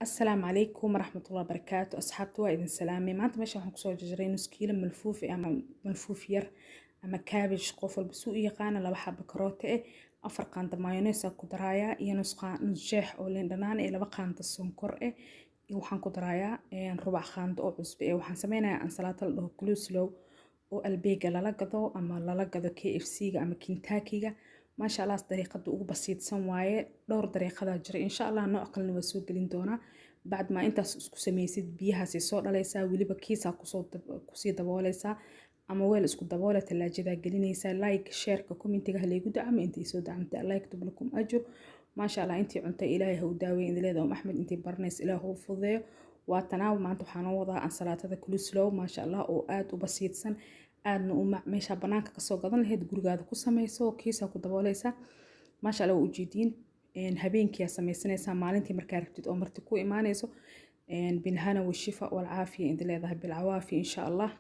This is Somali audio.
Asalaamu calaykum waraxmatullahi wabarakaatu. Asxaabta, waa idin salaamay. Maanta meesha waxaan kusoo jarjaray nus kiilo malfuuf ama malfuuf yar ama cabbage, qof walba suu u yaqaana, 2 xabo karoote 4 qaando mayonnaise ku darayaa iyo nus jeex oo liin dhanaan 2 qaando sonkor iyo waxaan ku darayaa rubac qaando oo cusbo. Waxaan sameynayaa ansalaato la dhaho coleslaw oo Albeega lala gado ama lala gado KFC-ga ama Kentucky-ga. Maasha Allah, dariiqada ugu basiidsan waaye. Dhowr dariiqadaa jira, insha Allah nooc kalena waa soo gelin doonaa. Bacd maa intaas isku sameysid, biyahaasay soo dhalaysaa, weliba kiisaa kusoo kusii dabooleysaa ama weel isku daboole, talaajadaa gelinaysaa. Like, share-ka, comment-iga halaygu dacamo. Intii soo dacamta, Allah yaktub lakum ajur. Maasha Allah, intii cuntay Ilaahay ha u daaweyn idin. Leeda Axmed, intii baranaysa Ilaah ha u fududeeyo. Waa tanaa. Maanta waxaa noo wadaa ansalaatada coleslaw, maasha Allah, oo aada u basiidsan, aadna u mac. Meesha banaanka kasoo gadan lahayd, gurigaada ku sameyso, kiisaa ku dabooleysaa. Maasha Allah, waa ujeediin. Habeenkiyaa sameysanaysaa, maalintii markaa rabtid oo marti ku imaanayso. Bilhana washifa walcaafiya idin leedahay, bilcawaafi insha Allah.